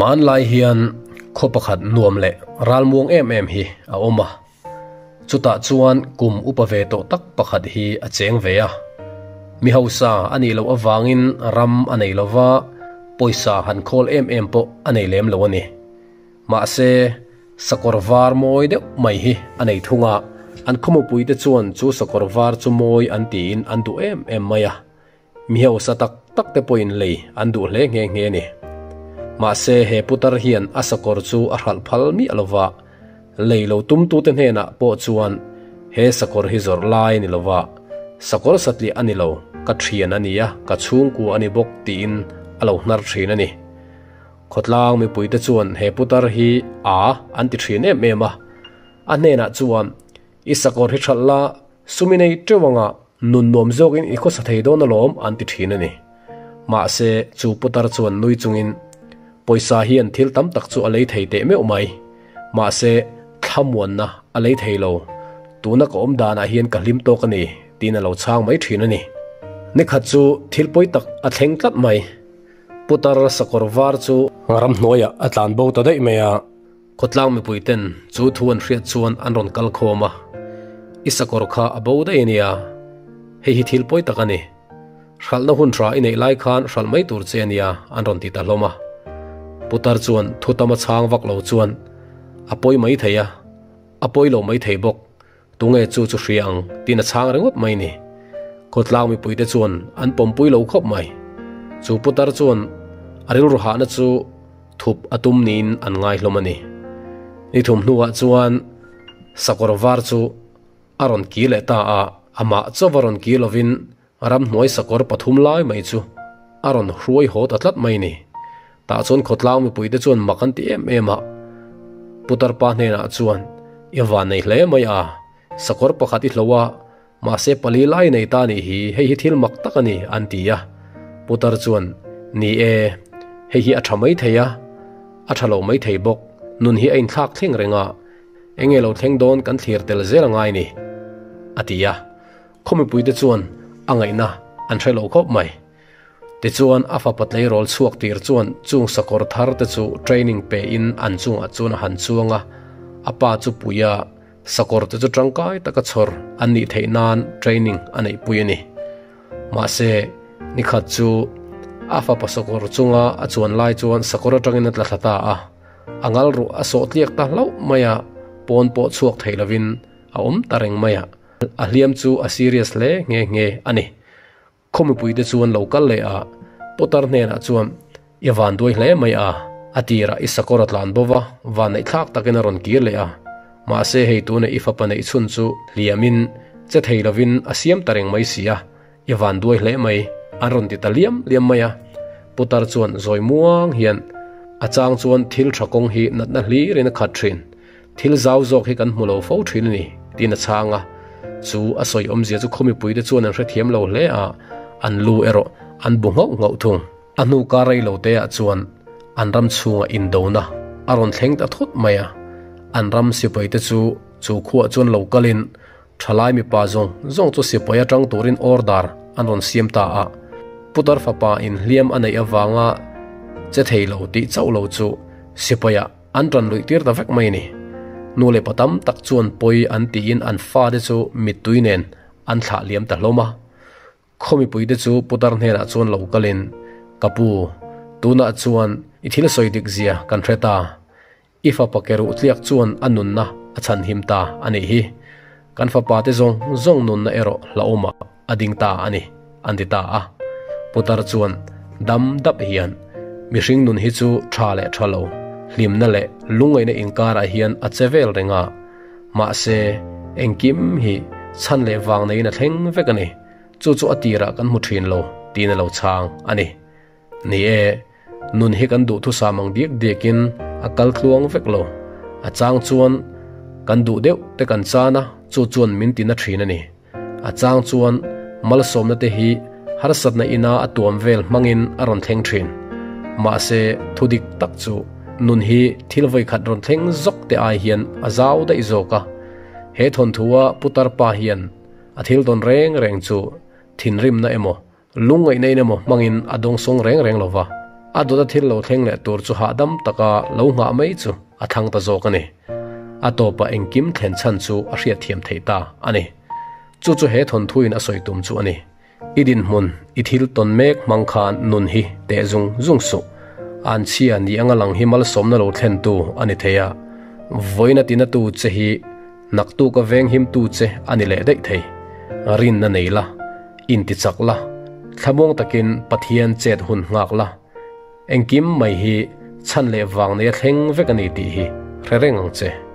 Hmanlai hian khaw pakhat nuam leh ralmuang em em hi a awm a, chutah chuan kum upa ve tawh tak pakhat hi a cheng ve a. Mi hausa a nih loh avangin ram a nei lova, pawisa han khawl em em pawh a nei lem lo a ni. Mahse, sakawr var mawi deuh mai hi a nei thung a, an khawmupuite chuan chu sakawr var chu mawi an tiin an duh em em mai a. Mi hausa tak tak te pawhin lei an duh hle nghe nghe a ni. Mahse, he putar hian a sakawr chu a hralh phal miah lo va, lei lo tumtute hnenah pawh chuan he sakawr hi zawrh lai a ni lo va, sakawr satliah a ni lo, ka thian a ni a, ka chhungkua a ni bawk tiin a lo hnar thin a ni. Khawtlang mipuite chuan he putar hi a an ti thin em em a, a hnenah chuan I sakawr hi hralh la, sum i nei teuh anga nun nuam zawkin i khawsa thei dawn alawm an ti thin a ni. Mahse, chu putar chuan nui chungin, Pawisa hian thil tam tak chu a lei thei teh meuh mai. Mahse, thlamuanna a lei thei lo. Tuna ka awm danah hian ka hlim tawk a ni, tiin a lo chhang mai thin a ni. Nikhat chu thil pawi tak a thleng tlat mai. Putar sakawr var chu ramhnuaiah a tlan bo ta daih mai a. Khawtlang mipui ten chu thu an hriat chuan an rawn kal khawm a, I sakawr kha a bo daih a nia, hei hi thil pawi tak a ni. Hralhna hun hra i neih lai khan hralh mai tur che a nia an rawn ti ta hlawm a. Putar chuan thu tam a chhang vak lo chuan a pawi mai thei a, a pawi lo mai thei bawk, tunge chu chu hria ang tiin a chhang ringawt mai ni. Khawtlang mipuite chuan an pawmpui lo khawp mai. Chu putar chuan a rilru hahna chu Thup a tum niin an ngai hlawm a ni. Ni thum hnuah chuan sakawr var chu a rawn kir leh ta a, amah chauva rawn kir lovin ramhnuai sakawr pathum lai mai chu a rawn hruai haw ta tlat mai a ni. Tah chuan khawtlang mipuite chuan mak an ti em em a, Putar pa hnenah chuan, I van nei hle mai a, sakawr pakhat i hlo a, Mahse pali lai nei ta nih hi hei hi thil mak tak a ni an ti a. Putar chuan, Ni e, hei hi a tha mai thei a, a tha lo mai thei bawk, nun hi a inthlak thleng reng a, eng nge lo thleng dawn kan thlir tel zel a ngai ni, a ti a. Khawmipuite chuan a ngaihna an hre lo khawp mai. Tichuan a fapa tleirawl chhuak tir chuan chung sakawr thar te chu training pe in an chungah chuan a han chuang a, a pa chu pui a, Sakawr te chu tangkai taka chhawr an nih theih nan training a neihpui a ni. Mahse, nikhat chu a fapa sakawr chunga a chuan lai chuan sakawr atangin a tla thla ta a, a ngal ruh a sawh tliak ta hlauh mai a, pawn pawh chhuak thei lovin a awm ta reng mai a, a hliam chu a serious hle nghe nghe a ni. Khaw mipuite chuan lo kal leh a, Potter hnenah chuan, I van duai hle mai a, a tirah i sakawr a tlan bo va, van neih thlak takin a rawn kir leh a. Mahse hei tuna i fapa neih chhun chu hliamin, che thei lovin a siam ta reng mai si a, i van duai hle mai, an rawn ti ta liam liam mai a. Potter chuan zawi muang hian, A chang chuan thil tha kawng hi natna hlirin a khat thin. Thil zau zawk hi kan hmu lo fo thin a ni, tiin a chhang a. Chu a sawi awmzia chu khaw mipuite chuan an hrethiam lo hle a, an lu erawh an bu nghauh nghauh thung. A hnu kar rei lo teah chuan an ram chhungah indona a rawn thleng ta thut mai a. An ram sipaite chu chu khuah chuan lo kalin thalai mipa zawng zawng chu sipai atang turin order an rawn siam ta a. Putar fapa inhliam a neih avanga che thei lo tih chauh lo chu sipaiah An ṭan luih tir ta vek mai a ni. Nu leh pa tam tak chuan pawi an tiin an fate chu mittui nen an thlah liam ta hlawm a. Khaw mipuite chu putar hnenah chuan lo kalin, Ka pu, tunah chuan i thil sawi dik zia kan hre ta. I fapa ke ruh tliak chuan a nunna a chhanhim ta a nih hi. Kan fapa te zawng zawng nunna erawh hlauhawmah a ding ta a ni, an ti ta a. Putar chuan dam dap hian, Mihring nun hi chu tha leh tha lo, hlimna leh lungngaihna inkarah hian a che vel reng a. Mahse, engkim hi chhan leh vang neiin a thleng vek a ni. Chu chu a tirah kan hmu thin lo, tiin a lo chhang a ni. Ni e, nun hi kan duhthusam ang diak diakin a kal tluang vek lo. A chang chuan kan duh deuh te kan chan a, chu chuan min tina thin a ni. A chang chuan malsawmna te hi harsatna ina a tuam vel hmangin a rawn thleng thin. Mahse, thu dik tak chu nun hi thil vawikhat rawn thleng zawk te ai hian a zau daih zawk a. He thawnthua putar pa hian a thil tawn reng reng chu thinrimna emaw, Lungngaihna in emaw hmangin a dawngsawng reng reng lo va. A dawta thil lo thleng leh tur chu hahdam taka lo nghah mai chu a thlang ta zawk a ni. A tawpah engkim thlen chhan chu a hriatthiam theih ta a ni. Chu chu he thawnthuin a sawi tum chu a ni. I dinhmun, i thil tawn mek hmang khan nun hi teh zung zung suh. An chhia ni anga lang hi malsawmna lo thlentu a ni thei a, vawiina tinatu che hi naktuka venghimtu che a ni leh daih thei. Rinna nei la, intichak la, thlamuang takin Pathian chet hun nghak la. Engkim mai hi chhan leh vang neia thleng vek a ni tih hi hre reng ang che.